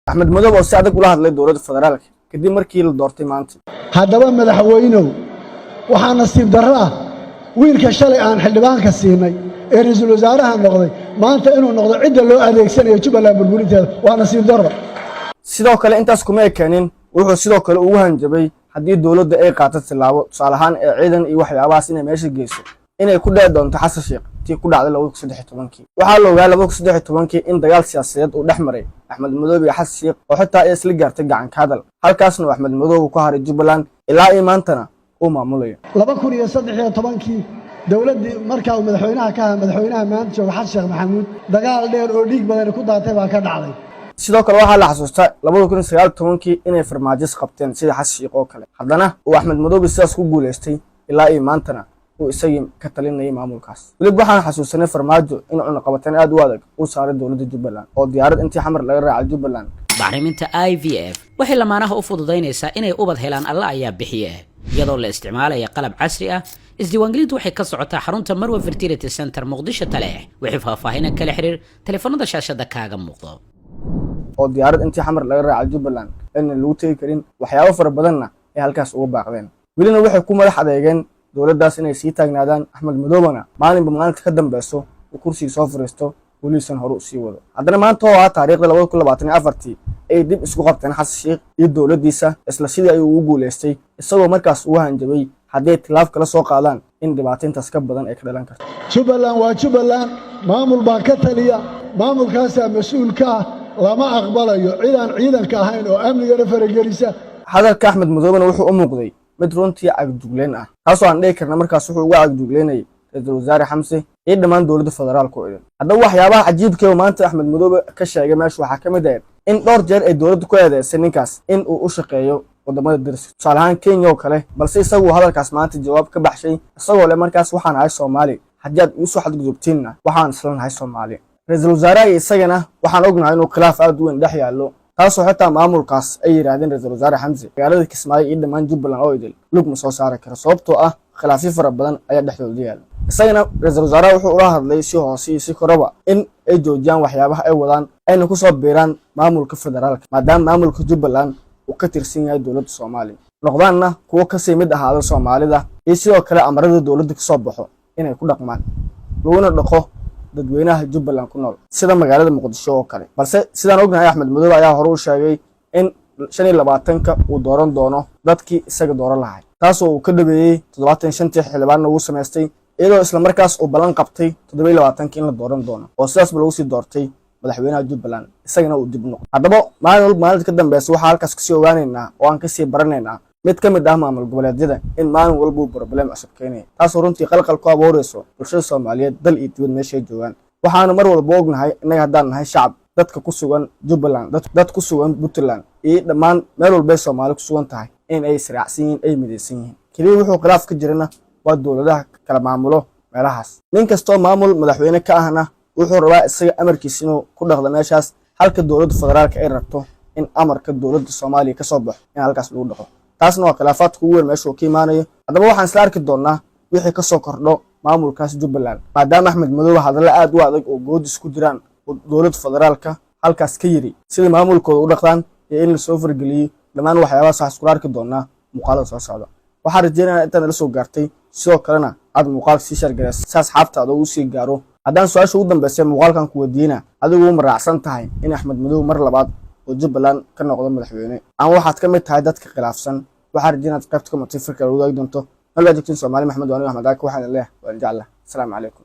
Axmed Madoobe oo si adag ula hadlay dowladda federaalka kadib markii la doortay maanta. Haddaba madaxweynow, waxaa nasiib darro ah wiilka shalay aan xildhibaanka siinay ee ra'iisul wasaaraha noqday maanta inuu noqdo cidda loo adeegsanayo Jubbaland burburinteeda. Waa nasiib darro. Sidoo kale intaas kuma ekeenin. Wuxuu sidoo kale ugu hanjabay haddii dowladda ay qaato tillaabo, tusaale ahaan ee ciidan iyo waxyaabahaas inay meesha geyso, inay ku dhici doonto Xasan Sheekh tii ku dhacday 2013-kii. Waxaa la ogaa 2013-kii in dagaal siyaasadeed uu dhex maray Axmed Madoobe iyo Xasan Sheekh, oo xitaa ay isla gaartay gacanka hadal. Halkaasna uu Axmed Madoobe ku haray Jubbaland, ilaa iyo maantana uu maamulayo. 2013-kii dowladdii markaa uu madaxweynaha ka ahaa, madaxweynaha maanta jooga, Xasan Sheekh Maxamuud, dagaal dheer oo dhiig badani ku daatay baa ka dhacday. Sidoo kale waxaa la xasuustaa 2019-kii inay Farmaajis qabteen sida Xasan Sheekh oo kale. Haddana uu Axmed Madoobe sidaas ku guulaystay, ilaa iyo maantana uu isagii ka talinayay maamulkaas. Weliba waxaan xasuusanay Farmaajo in cunaqabateen aad u adag uu saaray dowladda Jubbaland, oo diyaarad intii Xamar laga raacay Jubbaland. Bacriminta IVF waxay lamaanaha u fududaynaysaa inay ubad helaan. Alla ayaa bixiye, iyadoo la isticmaalaya qalab casri ah. Isdiiwaangelintu waxay ka socotaa xarunta Marwa Fertility Center, Muqdisho, Taleex. Wixii faahfaahina kala xiriir taleefanada shaashada kaaga muuqdo. Oo diyaarad intii Xamar laga raacay Jubbaland ayna lagu tegi karin, waxyaabo fara badanna ay halkaas uga baaqdeen. Welina waxay ku madax adeegeen dowladdaas inay sii taagnaadaan. Axmed Madoobana maalinba maalinta ka dambeyso uu kursigii soo fariisto, weliisan hore u sii wado. Haddana maanta oo ah taariikhda 2024-tii ayay dib isku qabteen Xasan Sheekh iyo dowladdiisa. Isla sidii ayuu ugu guulaystay, isagoo markaas ugu hanjabay hadday tilaab kala soo qaadaan in dhibaato intaas ka badan ay ka dhalan karto. Jubbaland waa Jubbaland, maamul baa ka taliya, maamulkaasaa mas-uul ka ah. Lama aqbalayo cidaan ciidanka ahayn oo amnigana faragelisa. Hadalka Axmed Madoobena wuxuu u muuqday mid runtii cagdugleyn ah, taasoo aan dhihi karna markaas wuxuu uga cagdugleynayay ra-iisul wasaare Xamse iyo dhammaan dowladda federaalka oo idin. Haddaba waxyaabaha cajiibka oo maanta Axmed Madoobe ka sheegay meesha waxaa ka mid ahayd in dhowr jeer ay dowladdu ku eedeysay ninkaas in uu u shaqeeyo wadamada dariska, tusaale ahaan Kenya oo kale. Balse isagu hadalkaas maanta jawaab ka baxshay, isagoo leh markaas: "Waxaan ahay Soomaali, haddii aad igu soo xadgudubtiinna waxaan isla nahay Soomaali." Ra-iisul wasaaraha iyo isagana waxaan ognahay inuu khilaaf aad u weyn dhex yaallo, taasoo xitaa maamulkaas ay yidhaahdeen ra-iisul wasaare Xamse magaalada Kismaayo iyo dhammaan Jubbaland oo idil lug ma soo saari karo, sababtoo ah khilaafyo fara badan ayaa dhexdooda yaalla. Isagana ra-iisul wasaaraha wuxuu ula hadlay si hoose iyo si koraba in ay joojiyaan waxyaabaha ay wadaan, ayna kusoo biiraan maamulka federaalka, maadaama maamulka Jubbaland uu ka tirsan yahay dowladda Soomaaliya, noqdaanna kuwo kasii mid ahaada Soomaalida, iyo sidoo kale amarada dowladda kasoo baxo inay ku dhaqmaan, laguna dhaqo dadweynaha Jubbaland ku nool sida magaalada Muqdisho oo kale. Balse sidaan ognahay, Axmed Madoobe ayaa hore u sheegay in 25-ka uu dooran doono dadkii isaga dooran lahay, taasoo uu ka dhabeeyey 75-tii xildhibaanna uu samaystay, iyadoo islamarkaas uu ballan qabtay 27-ka in la dooran doono, oo sidaasba lagu sii doortay madaxweynaha Jubbaland, isagana uu dib u noqdo. Haddaba maalin walba maalinta ka dambeysa waxaa halkaas kasii ogaanaynaa oo aan kasii baranaynaa mid ka mid ah maamul goboleedyada in maalin walba uu problem cusub keenaya, taasoo runtii qalqal ku abuurayso bulshada Soomaaliyeed dal iyo dibad meeshay joogaan. Waxaanu mar walba ognahay innaga haddaan nahay shacab, dadka ku sugan Jubbaland, dad ku sugan Puntland iyo dhammaan meel walbay Soomaali ku sugan tahay in ay israacsan yihiin, ay midaysan yihiin. Keliya wuxuu khilaaf ka jirana waa dowladaha kala maamulo meelahaas. Nin kastoo maamul madaxweyne ka ahna wuxuu rabaa isaga amarkiisa inuu ku dhaqdo meeshaas, halka dowladda federaalka ay rabto in amarka dowladda Soomaaliya ka soo baxo in halkaas lagu dhaqo. Taasna waa khilaafaadka ugu weyn meesha uu ka imaanayo. Haddaba waxaan isla arki doonnaa wixii kasoo kordho maamulkaas Jubbaland, maadaama Axmed Madoobe hadallo aad u adag oo goodis ku jiraan oo dowladda federaalka halkaas ka yiri sida maamulkooda u dhaqdaan iyo in lasoo fargeliyo. Dhammaan waxyaabahaas waxaan iskula arki doonaa muuqaalada soo socda. Waxaan rajeynaya intaan nala soo gaartay, sidoo kalena aad muuqaalka sii share garaysa si asxaabtaada ugu sii gaaro. Haddaan su-aasha ugu dambeysay muuqaalkan ku weydiina: adigu ma raacsan tahay in Axmed Madoobe mar labaad oo Jubbaland ka noqdo madaxweyne, ama waxaad ka mid tahay dadka khilaafsan? Waxaan rajeynaya inaad qaybta comment fikra wadaagi doonto. Meel baa joogtiin, Soomaali Maxamed. Waa aniga Axmed Aaka, waxaan leeyahay waan jeclah. Asalaamu calaykum.